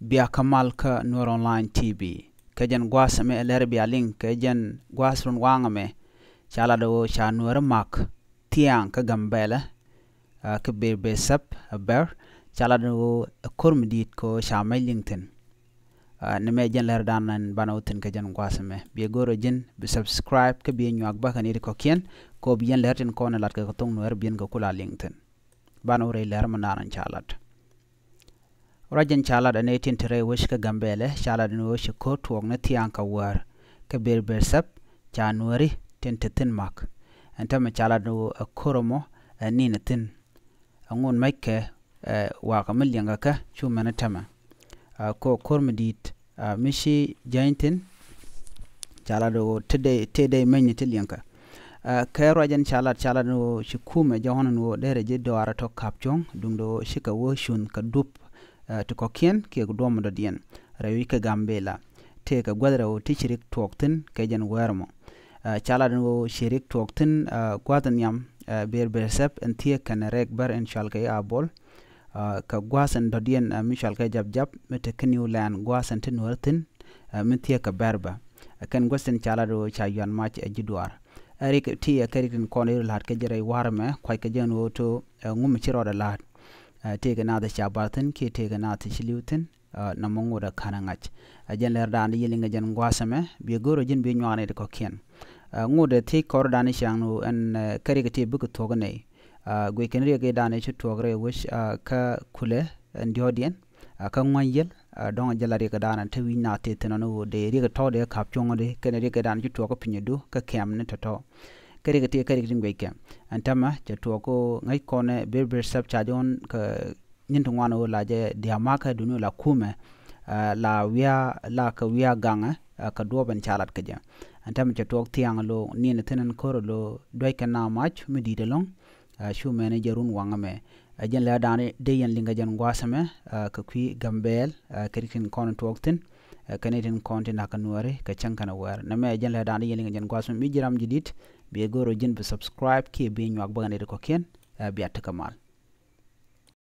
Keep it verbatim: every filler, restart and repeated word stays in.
Bia kä mal kä Nuer Online T V. Kɛ jɛn gua̱a̱th ɛmɛ ɛ lɛr bia liŋ kɛ jɛn gua̱a̱th run waŋ ɛmɛ. Ca lat ɣöö ca Nuääri mak thia̱a̱ŋ kä Gambɛlɛ, kä Birbir Sɛp ɛ Bɛr. Ca lat ɣöö ɛ ko̱r mi di̱i̱t kɛ ɣöö ca mɛc liŋ thi̱n. Ni mɛ jɛn lɛr dan ɛn banɛ wä thi̱n kɛ jɛn gua̱a̱th ɛmɛ. Biɛ go̱o̱rä ji̱n bi subscribe kä biɛ nyuak bäkɛ ni ti kɔ̱kiɛn kɛ ɣöö bi jɛn lɛr tin kɔn ɛ lat kɛ kɛ thoŋ Nuääri biɛn kɛ kula liŋ thi̱n. Banɛ wä rɛy lɛr mɛ naan ɛn ca lat. Ruac in ca lat ɛ nɛy tin te rɛy wec kä Gambɛlɛ ca lat in ɣöö ci ko̱r tuɔɔk ni thia̱a̱ŋ kɛ wäär kä Birbir Sɛp ca Nuääri tin te thi̱n mak. Ɛn täämɛ ca lat in ɣöö ɛ ko̱r ɛmɔ ɛ ni̱n ɛ thi̱n. Ɛŋu mɛckɛ ɛ wakä mi liɛŋkɛ kɛ cu mɛn ɛ täämɛ. Ɛ ko̱r mi di̱i̱t mi ci jäny thi̱n ca lat in ɣöö te dee mɛny ni ti liɛŋkɛ. Kɛ ruac in ca lat ca lat in ɣöö ci kumɛ jɔ̱ɔ̱n in ɣöö derɛ ji̱ dɔaarɛ tɔ̱ ka̱p cuɔ̱ŋ duundɛ ɣöö cikɛ wä cunh kɛ dup ti kɔ̱kiɛn kiɛ duɔ̱ɔ̱m dɔ̱diɛn rɛy wi̱c kä Gambɛlɛ. Tëëkɛ guäth rɛw ti ci rik tuɔɔk thi̱n kɛ jɛn wäär mɔ. Ca lat in ɣöö ci rik tuɔɔk thi̱n gua̱th in nhiam Birbir Sɛp in thiee kɛn rɛk bär in cɔal kɛ i̱ Abol. Kɛ gua̱th in dɔ̱diɛn mi cɔal kɛ Jap Jap mi te kä Niwlɛn gua̱th in ti Nuäär thi̱n mi thiee kɛ Bɛrbɛ. Kɛn gua̱th in ca lat in ɣöö ca yuan mac ɛ ji̱ duaar. Ɛ rik ti ɛ kɛ rik tin kɔn i̱ la̱a̱t kɛ jɛ rɛy wa̱r ɛmɛ kuac kɛ jɛ in ɣöö to ŋu mi ci rɔɔdɛ la̱a̱t. Tëëkɛ naath ca bar thi̱n kiɛ tëëkɛ naath ci li̱w thi̱n. Namɔ ŋot ɛ ka̱n ɛ ŋa̱c. Ɛ jɛn lɛr dan di yɛ liŋ ɛ jɛn gua̱a̱th ɛmɛ biɛ go̱o̱rä ji̱n biɛ nyuak ni ti kɔ̱kiɛn. Ŋot ɛ thiec kɔr dan i̱ ciaŋ ni ɣöö ɛn kɛ rik ti bikɛ thuɔ̱k nɛy. Guic kɛn riɛk i̱ dan i̱ ci tuɔɔk rɛy wec kä kulɛ ɛn diɔ̱ɔ̱diɛn kä ŋua̱ny yɛl. Dɔ̱ŋ jɛ la riɛk i̱ dan i̱ te wi̱c naath ti thi̱n ɔn i̱ ɣöö dee riɛk i̱ tɔ̱ dee ka̱p cuɔ̱ŋ ɔdi kɛn riɛk i̱ dan i̱ ci tuɔɔk kä pinydu kä kɛm ni tɔ̱tɔ̱. Kɛ riɛk i̱ ti kɛ riɛk tin guic kɛ ɛn täämɛ cɛ tuɔɔk kä ŋäc kɔn Birbir Sɛp ca jɔ̱ɔ̱n kɛ nyin ti ŋuan ɣöö la jɛ dia̱a̱ makä duni la kumɛ. La wiaa la kɛ wiaa gaŋɛ kɛ duɔ̱ɔ̱p ɛn ca lat kɛ jɛ. Ɛn täämɛ cɛ tuɔɔk thia̱a̱ŋ lo niɛn thi̱n ɛn ko̱r lo duäc kɛ na mac mi di̱i̱t ɛlɔ̱ŋ. Cu mɛn jɛ run waŋ ɛmɛ. Ɛ jɛn lɛ da̱a̱n dee yɛn liŋ kɛ jɛn gua̱a̱th ɛmɛ kɛ kui̱ Gambɛl kɛ rik tin kɔn tuɔɔk thi̱n. Kɛ ni tin kɔn tin na̱k kɛ Nuääri kɛ cäŋ kɛn ɛ wäär nɛ mɛ ɛ jɛn lɛ da̱a̱n dee yɛn liŋ kɛ jɛn gua̱a̱th ɛmɛ mi ji̱ ram ji̱ di̱t. Biɛ go̱o̱rä ji̱n bi subscribe kiɛ bi nyuak bäkɛ ni ti kɔ̱kiɛn. Bia tekɛ mal.